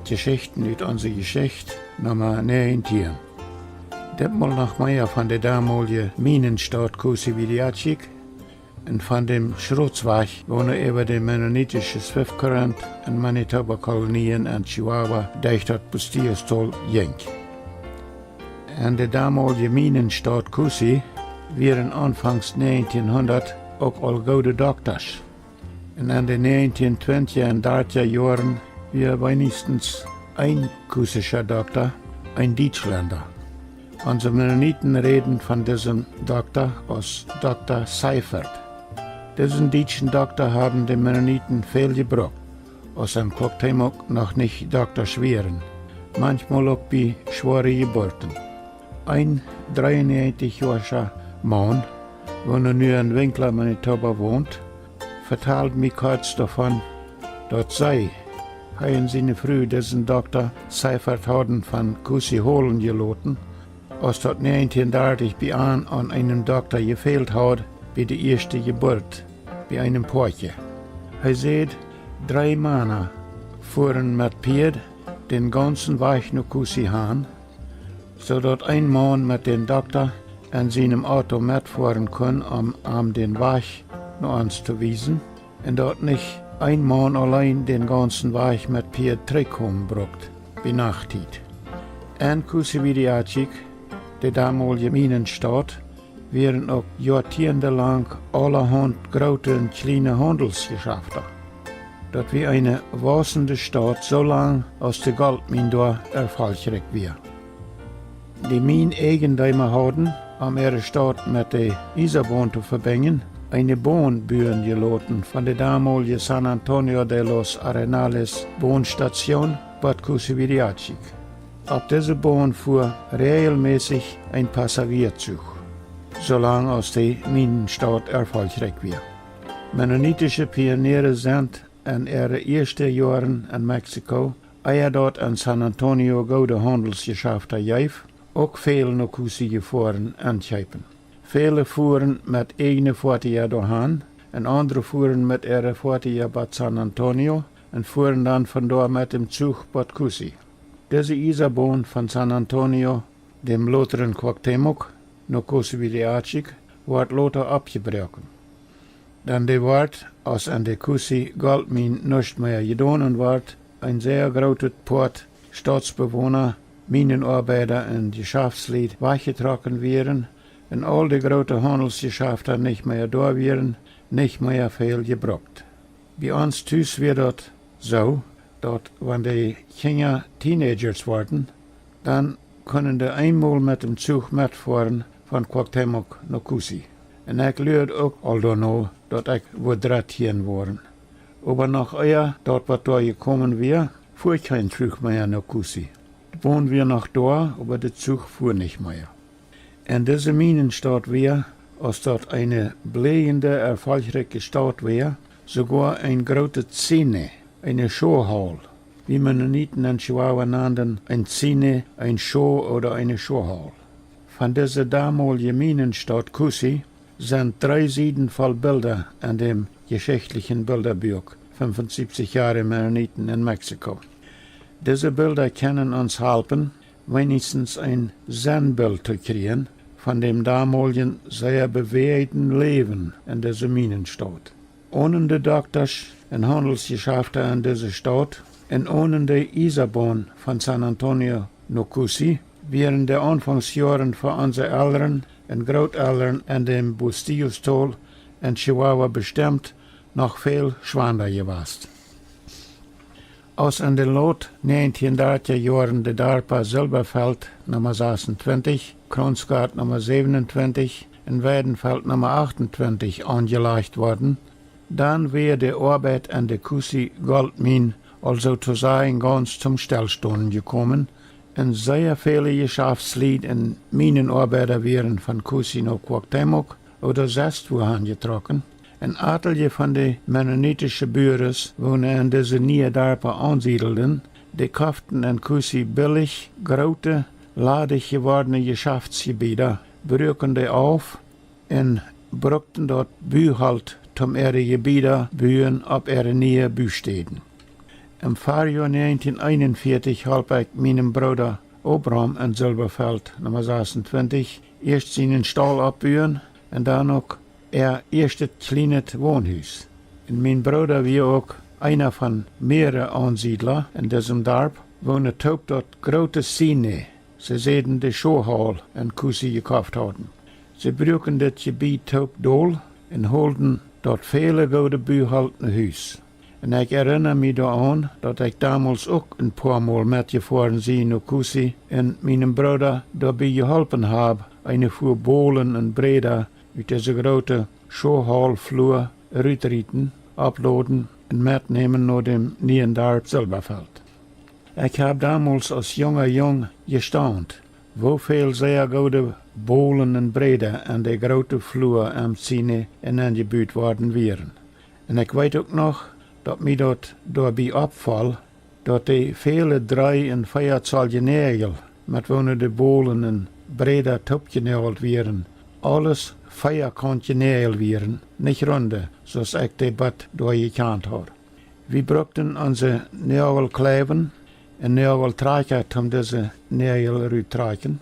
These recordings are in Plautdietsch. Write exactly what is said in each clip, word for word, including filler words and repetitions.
Jeschichten ut onse Jeschicht, Numma näajentieen. Ditmol noch mea von de domolje Minenstaut Cusihuiriachi un von däm Schrotswajch, woo nu äwa de mennonitische Swift Current un Manitoba Kolonien un Chihuahua derch daut Bustillos-Tol jinkj. En de domolje Minenstaut Cusi wieren aunfangs näajentieenhundat uk aul goode Doktasch. Un en de näajentieen twintja un dartja Joaren wia weinichstens een cusischa Dokta, een Dietschlenda. Onse Mennoniten räden von disen Dokta aus Dokta Seifert. Disen dietschen Dokta haben de Mennoniten väl jebrukt, aus en Cuauhtémoc noch nich Doktasch wieren, manchmol uk bie schwoare Jeburten. Een dreeunnäajentich Joascha Maun, woo nu en Winkler, Manitoba wont, vetald mie kort doavon, daut see, hee un siene Fru disen Dokta Seifert hauden von Cusi holen jeloten, aus daut näajentieen dartich bie an aun eenen Dokta jefält haud bie de ieeschte Jeburt bie eenem Poakje. Hee säd, dree Mana fuaren met Pieed dän gaunzen Wajch no Cusi han, soo daut een Maun met dän Dokta en sienem Auto metfoaren kunn, om am dän Wajch no ons to wiesen, un daut nich een Maun auleen dän gaunzen Wajch met Pieed trigjkomen brukt bie Nachttiet. En Cusihuiriachi, de domolje Minenstaut, wieren uk joatieedenlang aulahaunt groote un kjliene Haundelsjeschafta. Daut wia eene wausende Staut, soo lang aus de Goltmien doa erfolchrikj wia. De Mieneijendeema hauden, om äare Staut met de Iesabon to vebinjen, eene Bon buen jeloten von de domolje San Antonio de los Arenales Bonstatsjoon bot Cusihuiriachi. Opp dise Bon fua räajelmässich een Passajieazuch, soo lang aus de Minenstaut erfolchrikj wia. Mennonitische Pioniere sent en äare ieeschte Joaren en Mexiko, ea daut en San Antonio goode Haundelsjeschafta jeef, uk väl no Cusi jefoaren enkjeepen. Väle fuaren met ieejne Foatieja doahan, un aundre fuaren met äare Foatieja bot San Antonio un fuaren dan von doa met däm Zuch bot Cusi. Dise Iesabon von San Antonio, däm lotren Cuauhtémoc, no Cusihuiriachi, wort lota oppjebroaken. Dan dee wort, aus en de Cusi Goltmien nuscht mea jedonen wort, een sea grootet Poat Stautsbewona, Mienenoabeida un Jeschaftslied wajchjetrocken wieren un aul de groote Haundelsjeschafta nich mea doa wieren, nich mea väl jebrukt. Bie ons tus wia daut soo, daut wan de Kjinja Teenagers worden, dan kunnen dee eenmol met däm Zuch metfoaren von Cuauhtémoc no Cusi. Un ekj luad uk aul doano, daut ekj wudd dartieen woaren. Oba noch ea daut waut doa jekomen wia, fua kjeen Zuch mea no Cusi. De Bon wia noch doa, oba de Zuch fua nich mea. En dise Minenstaut wia, aus daut eene bläjende, erfolchrikje Staut wia, soogoa een grootet cine, eene Showhaul, wie Mennoniten en Chihuahua nanden, een cine, een show ooda eene Showhaul. Von dise domolje Minenstaut Cusi sent dree Sieden voll Bilda en däm jeschichtlichen Bildabuak, fünfundsiebzig Jahre Mennoniten in Mexiko. Dise Bilda kjennen ons halpen, weinichstens een Sennbilt to kjrieen von däm domoljen sea bewäajden Läwen en dise Minenstaut. Onen de Doktasch un Haundelsjeschafta en dise Staut un onen de Iesabon von San Antonio no Cusi wieren de Aunfangsjoaren fa onse Elren un Grootelren en däm Bustillos-Tol en Chihuahua bestemt noch väl schwanda jewast. Aus en de lot näajentieen dartja Joaren de Darpa Silberfeld Numma sasuntwintich, Kronsgaat Numma säwenuntwintich un Weidenfeld Numma achtuntwintich aunjelajcht worden, dan wia de Oabeit en de Cusi Goltmien aul soo to sajen gaunz toom Stellstonen jekomen, un sea väle Jeschaftslied un Mienenoabeida wieren von Cusi no Cuauhtémoc ooda sest wua han jetrocken, un atelje von de mennonitische Buares, woone en dise niee Darpa aunsiedelden, dee koften en Cusi billich groote, ladich jewordne Jeschaftsjebieda, bruaken dee auf un brukten daut Buholt toom äare Jebieda buen opp äare niee Bustäden. Em Farjoa näajentieen eenunvieetich holp ekj mienem Brooda Obram en Silberfeld Numma sasuntwintich ieescht sienen Staul oppbuen un dan uk äa ieeschtet kjlienet Wonhus. Un mien Brooda wia uk eena von mearere Aunsiedla en disem Darp, woone toop daut groote Cine, see säden de Schohaul, en Cusi jekoft hauden. See bruaken dit Jebied toop dol un holden daut väle goode buholtne Hus. Un ekj erinna mie doaraun, daut ekj domols uk een poa Mol metjefoaren sie no Cusi un mienem Brooda doabie jeholpen hab, eene Fua Bolen un Bräda ut dise groote Schohaulflua rutrieten, opploden un metnämen no däm nieen Darp Silberfeld. Ekj hab domols aus junga Jung jestaunt, woo väl sea goode Bolen un Bräda en de groote Flua em Cine enenjebut worden wieren. Un ekj weet uk noch, daut mie daut doabie oppfoll, daut de väle dree un vea Zoll Näajel, met woone de Bolen un Bräda toopjenoagelt wieren, aules veakauntje Näajel wieren, nich runde, soo aus ekj dee bat doa jekjant haud. Wie brukten onse Noagelkleiwen un Noageltrakja toom dise Noagel ruttrakjen.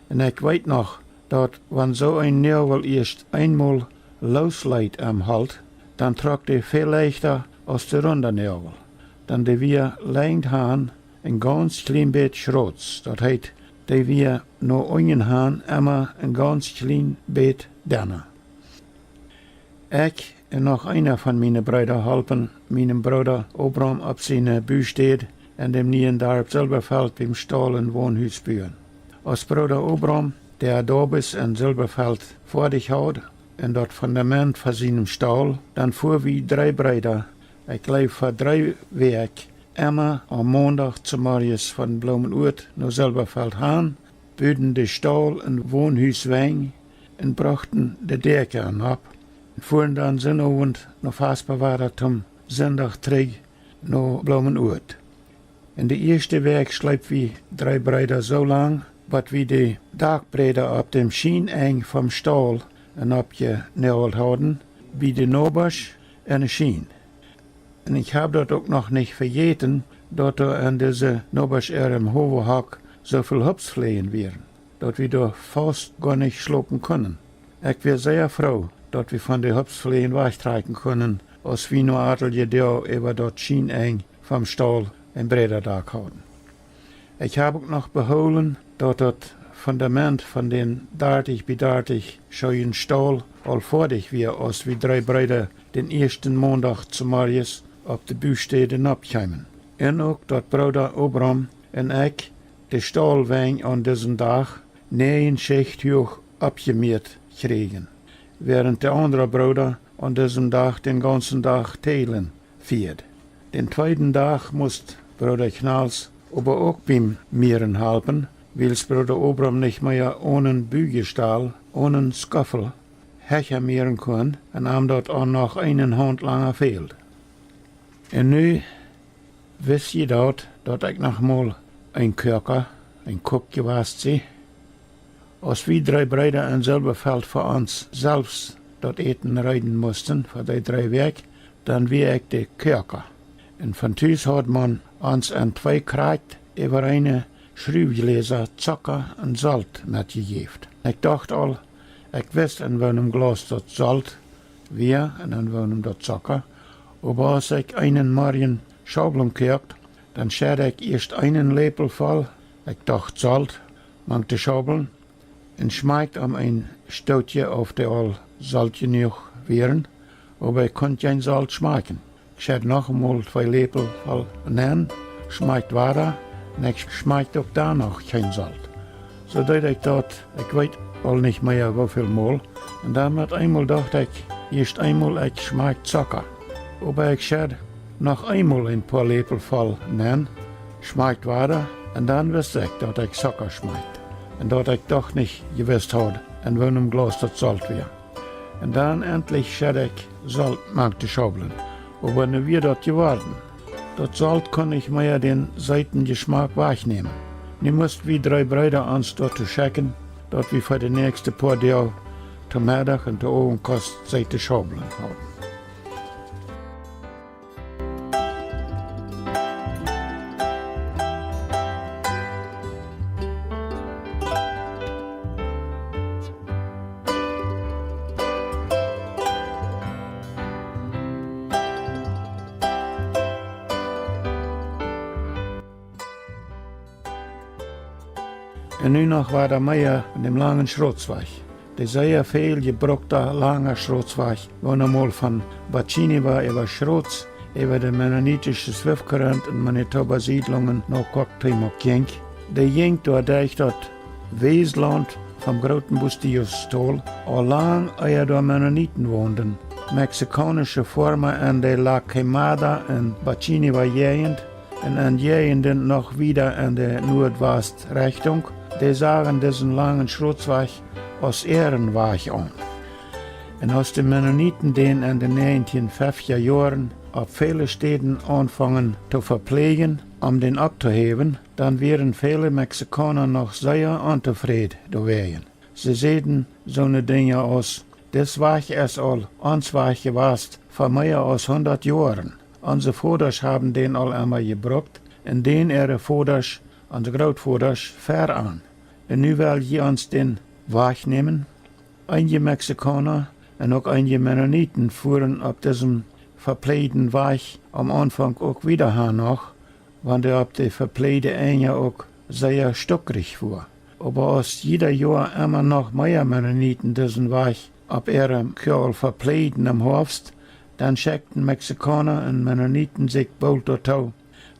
Un ekj weet noch, daut wan soo een Noagel ieescht eenmol loosleet aum Holt, dan trock dee väl leichta aus de runde Noagel. Dan dee wia lenjd han een gauns kjlien bät schrots, daut heet, dee wia no unjen han emma een gauns kjlien bät denna. Ekj un noch eena von miene Breeda holpen mienem Brooda Obram opp siene Bustäd en däm nieen Darp Silberfeld biem Staul un Wonhus buen. Aus Brooda Obram de Adobes en Silberfeld foadich haud un daut Fundament fa sienem Staul, dan fua wie dree Breeda, ekj jleew fa dree Wäakj, emma aum Mondach zemorjes von Bloomenuat no Silberfeld han, buden de Staul un Wonhus Wenj un brochten de Däakja nopp un fuaren dan Sinnowent no Vaspawada toom Sindach trigj no Bloomenuat. En de ieeschte Wäakj schleep wie dree Breeda soo lang, bat wie de Dakbräda opp däm Schienenj vom Staul un oppjenoagelt hauden, bie de Nobasch enne Schien. Un ekj hab daut uk noch nich vejäten, daut doa en dise Nobasch äarem Howahock soo väl Hupsfläajen wieren, daut wie doa faust goanich schlopen kunnen. Ekj wia sea froo, daut wie von de Hupsfläajen wajchtrakjen kunnen, aus wie no atelje Doag äwa daut Schienenj vom Staul een Brädadak hauden. Ekj hab uk noch behoolen, daut daut Fundament von dän dartich bie dartich schwoaren Staul aul foadich wia, aus wie dree Breeda dän ieeschten Mondach zemorjes opp de Bustäd noppkjeemen. Un uk daut Brooda Obram un ekj de Staulwenj aun disen Dach näajen Schicht huach oppjemieet kjrieejen, wäarent de aundra Brooda aun disen Dach dän gaunzen Dach tälen fieed. Dän tweeden Dach must Brooda Kjnals oba uk biem Mieren halpen, wiels Brooda Obram nich mea onen Buajestal, onen Schoffel, Hecha mieren kunn un am daut aun noch eene Haunt langa fäld. Un nu, wist jie daut, daut ekj noch mol een Koaka, een Cook jewast sie? Aus wie dree Breeda en Silberfeld fa ons selfst daut Äten reeden musten fa dee dree Wäakj, dan wia ekj de Koaka. Un von Tus haud maun ons en twee krakjt äwareene Schruwjläsa Zocka un Solt metjejäft. Ekj docht aul, ekj wist, en woonem Glaus daut Solt wia un en woonem daut Zocka, oba aus ekj eenen Morjen Schaublen koakt, dan schedd ekj ieescht eenen Läpel voll, ekj docht Solt, mank de Schaublen, un schmakjt om een Stootje, auf dee aul solt jenuach wieren, oba ekj kunn kjeen Solt schmakjen. Ekj schedd noch emol twee Läpel voll nenn, schmakjt wada, un ekj schmakjt uk dan noch kjeen Solt. Soo deed ekj daut, ekj weet aul nich mea woo väl mol, un dan met eemol docht ekj, ieescht eemol, ekj schmakj Zocka. Oba ekj schedd noch eemol een poa Läpel voll nenn, schmakjt wada, un dan wist ekj, daut ekj Zocka schmakjt, un daut ekj doch nich jewist haud, en woonem Glaus daut Solt wia. Un dan entlich schedd ekj Solt mank de Schaublen. Oba nu wia daut jeworden. Daut Solt kunn nich mea dän seeten Jeschmak wajchnämen. Nu must wie dree Breeda ons doatoo schekjen, daut wie fa de näakjste poa Doag to Meddach un to Owentkost seete Schaublen hauden. Un nu noch wada mea von däm langen Schrotswajch. De sea väl jebrukta langa Schrotswajch, woo nu mol von Bachiniwa äwa Schrots, äwa de mennonitische Swift Current un Manitoba Siedlungen no Cuauhtémoc jinkj. Dee jinkj doa derch daut Weeslaunt vom grooten Bustillos-Tol, aul lang ea doa Mennoniten wonden. Mexikaunische Foarma en de La Quemada un Bachiniwa Jäajent un en Jäajenden noch wieda en de Nuadwast-Rechtunk, dee sagen disen langen Schrotswajch aus äaren Wajch aun. Un aus de Mennoniten dän en de näajentieen feftja Joaren opp väle Städen aunfungen to vepläajen, om dän opptohäwen, dan wieren väle Mexikauna noch sea ontofräd doawäajen. See säden soone Dinja aus: Dis Wajch es aul ons Wajch jewast fa mea aus hundat Joaren. Onse Vodasch haben dän aul emma jebrukt, un dän äare Vodasch, onse Grootvodasch, ver an. Un nu well jie ons dän Wajch nämen? Eenje Mexikauna un uk eenje Mennoniten fuaren opp disem vepläajden Wajch aum Aunfank uk wieda han noch, wan dee opp de vepläajde Enja uk sea stukrich wia. Oba aus jieda Joa emma noch mea Mennoniten disen Wajch opp äarem Kjoal vepläajden em Hoafst, dan schekjten Mexikauna un Mennoniten sikj boolt doatoo,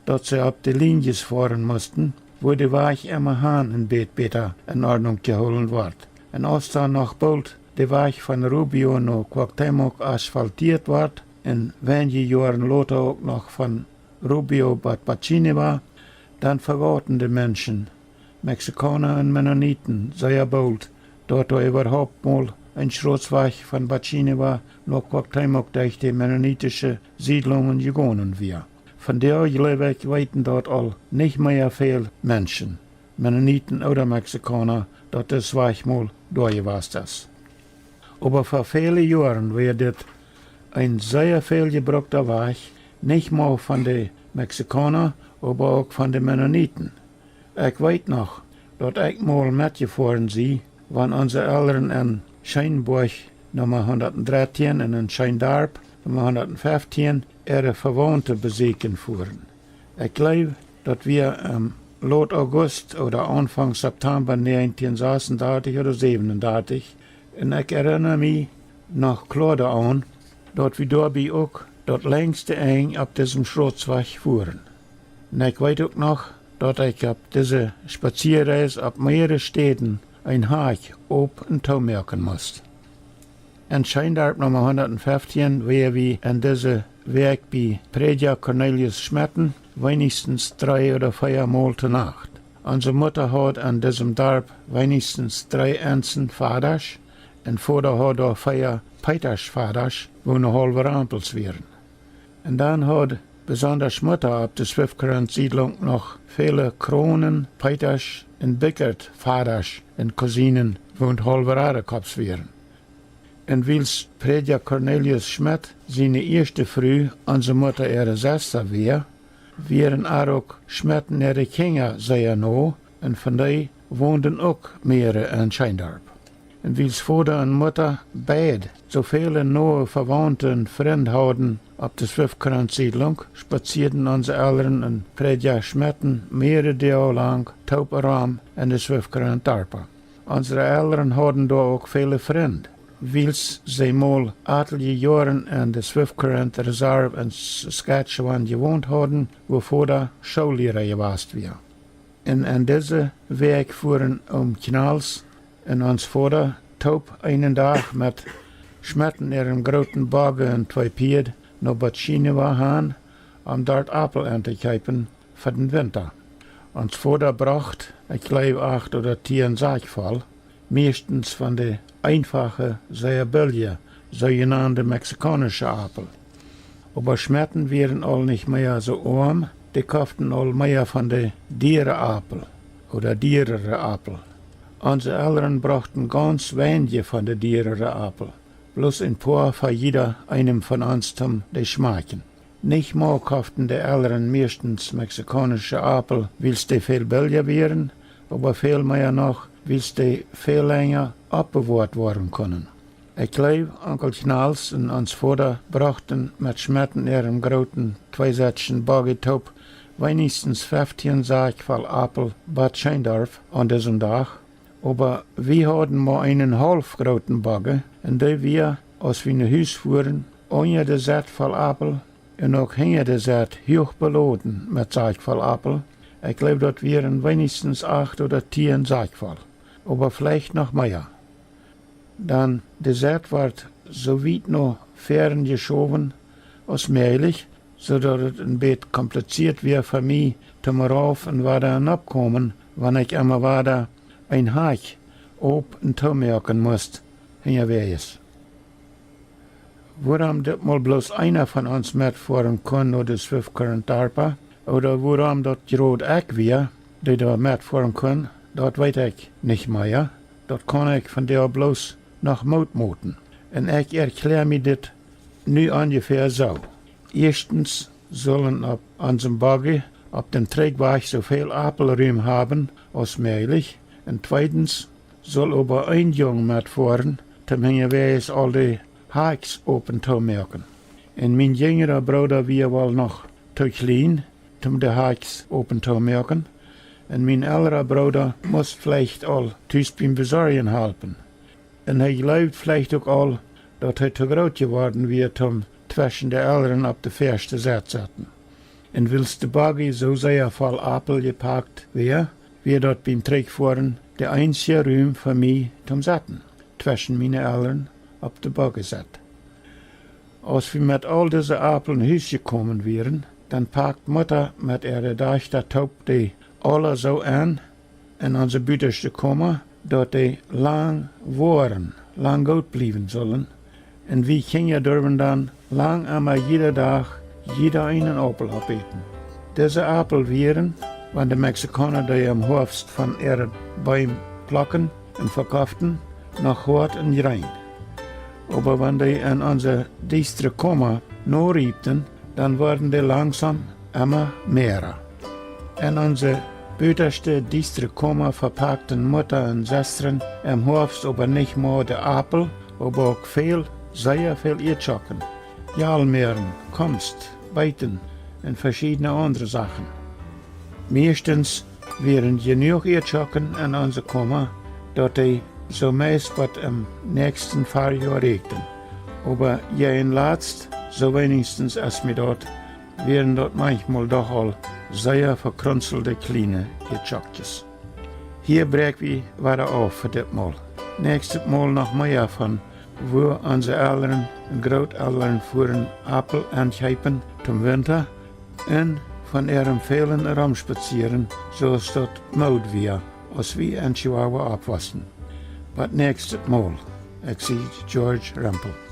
daut see opp de Linjes foaren musten, wua de Wajch emma han een bät bäta en Ordnunk jehoolen wort. Un aus dan noch boolt de Wajch von Rubio no Cuauhtémoc asphaltieet wort, un weinje Joaren lota uk noch von Rubio bat Bachiniwa, dan vegauten de Menschen, Mexikauna un Mennoniten, sea boolt, daut doa äwahaupt mol een Schrotswajch von Bachiniwa no Cuauhtémoc derch de mennonitische Siedlungen jegonen wia. Vondoag, jleew ekj, weeten daut aul nich mea väl Menschen, Mennoniten ooda Mexikauna, daut dis Wajch mol doa jewast es. Oba fa väle Joaren wia dit een sea väl jebrukta Wajch, nich mau von de Mexikauna, oba uk von de Mennoniten. Ekj weet noch, daut ekj mol metjefoaren sie, wan onse Elren en Scheenborg Numma hundat un drettieen un en Scheendarp Numma hundat un feftieen äare Vewaunte besieekjen fuaren. Ekj jleew, daut wia em lot August ooda Aunfank September näajentieen sasendartich ooda säwenundartich, un ekj erinna mie noch kloa doaraun, daut wie doabie uk daut lenjste Enj opp disem Schrotswajch fuaren. Un ekj weet uk noch, daut ekj opp dise Spazieareis opp mearere Städen een Hakj op un too moaken must. En Scheendarp Numma hundat un feftieen wia wie en dise Wäakj bie Prädja Cornelius Schmetten weinichstens dree ooda vea Mol to Nacht. Onse Mutta haud en disem Darp weinichstens dree Ensen Fadasch, un Voda haud doa vea Peetasch Fadasch, woo ne haulwe Rampels wieren. Un dan haud besondasch Mutta opp de Swift Current Siedlunk noch väle Kronen, Peetasch un Bickert Fadasch un Kosinen, woo haulwe Radekops wieren. Un wiels Prädja Cornelius Schmett siene ieeschte Fru onse Mutta äare Sesta wia, wieren ar uk Schmetten äare Kjinja sea no, un von dee wonden uk mearere en Scheendarp. Un wiels Voda un Mutta beid soo väle noe Vewaunte un Frind hauden opp de Swift Current Siedlunk, spazieeden onse Elren un Prädja Schmetten mearere Doag lang toop rom en de Swift Current Darpa. Onse Elren hauden doa uk väle Frind. Wiels see mol atelje Joaren en de Swift Current Reserve en Saskatchewan jewont hauden, wua Voda Schoolliera jewast wia. Un en dise Wäakj fuaren Oom Kjnals un ons Voda toop eenen Dach met Schmetten äarem grooten Bogge un twee Pieed no Bachiniwa han, om doa Aupel entokjeepen fa dän Winta. Ons Voda brocht, ekj jleew, acht ooda tieen Sakj voll, mieeschtens von de eenfache, sea billje, soojenande mexikaunische Aupel. Oba Schmetten wieren aul nich mea soo oam, dee koften aul mea von de diere Aupel ooda dierere Aupel. Onse Elren brochten gaunz weinje von de dierere Aupel, bloos een poa fa jieda eenem von ons toom dee schmakjen. Nich mau koften de Elren mieeschtens mexikaunische Aupel, wiels dee väl billja wieren, oba väl mea noch, wiels dee väl lenja oppbewoat woaren kunnen. Ekj jleew, Onkel Kjnals un ons Voda brochten met Schmetten äarem grooten tweesetschen Bogge toop weinichstens feftieen Sack voll Aupel bat Scheendarp aun disen Dach. Oba wie hauden mau eenen haulf grooten Bogge, un dee wia, aus wie no Hus fuaren, unja de Sett voll Aupel un uk hinja de Sett huach beloden met Sack voll Aupel. Ekj jleew, daut wieren weinichstens acht ooda tieen Sack voll, oba veleicht noch mea. Dan de Sett wort soo wiet no fäaren jeschowen aus mäajlich, soo daut et een bät kompliziet wia fa mie toom rauf un wada nopp komen, wan ekj emma wada een Hakj op un too moaken must hinjawäajes. Wuarom dit mol bloos eena von ons metfoaren kunn no de Swift Current Darpa, ooda wuarom daut jrod ekj wia, dee doa metfoaren kunn, daut weet ekj nich mea. Daut kaun ekj von doa bloos noch motmoten. Un ekj erkjläa mie dit nu onjefäa soo. Ieeschtens sullen opp onsem Bogge opp dän Trigjwajch soo väl Aupelrum haben aus mäajlich. Un tweedens sull oba een Jung metfoaren, toom hinjawäajes aul de Hakjs op un too moaken. Un mien jinjra Brooda wia woll noch too kjlien, toom de Hakjs op un too moaken. Un mien elra Brooda must veleicht aul tus biem Besorjen halpen. Un hee jleewd veleicht uk aul, daut hee too groot jeworden wia, toom tweschen de Elren opp de väaschte Sett setten. Un wiels de Bogge soo sea voll Aupel jepakt wia, wia daut biem Trigjfoaren de eensje Rum fa mie toom setten, tweschen miene Elren opp de Boggesett. Aus wie met aul dise Aupel no Hus jekomen wieren, dan pakt Mutta met äare Dajchta toop dee aula soo en, en onse butaschte Koma, daut dee lang woaren, lang goot bliewen sullen. Un wie Kjinja durwen dan lang emma jieda Dach jieda eenen Aupel oppäten. Dise Aupel wieren, wan de Mexikauna dee em Hoafst von äare Beem plokten un vekoften, noch hoat un jreen. Oba wan dee en onse diestre Koma noriepten, dan worden dee langsom emma mea. En onse butaschte diestre Koma vepakten Mutta un Sestren em Hoafst oba nich mau de Aupel, oba uk väl, sea väl Ieedschocken, Jalmäaren, Komst, Beeten un veschiedne aundre Sachen. Mieeschtens wieren jenuach Ieedschocken en onse Koma, daut dee soo meist bat em näakjsten Farjoa räakjten. Oba jäajen latst, soo weinichstens es mie daut, wieren daut manchmol doch aul sea vekrunzelde kjliene Ieedschockjes. Hia bräakj wie wada auf fa dit Mol. Näakjstet Mol noch mea von wua onse Elren un Grootelren fuaren Aupel enkjeepen toom Winta un von äarem välen Romspazieren, soo aus daut Mood wia, aus wie en Chihuahua oppwossen. Bat näakjstet Mol, ekj sie George Rempel.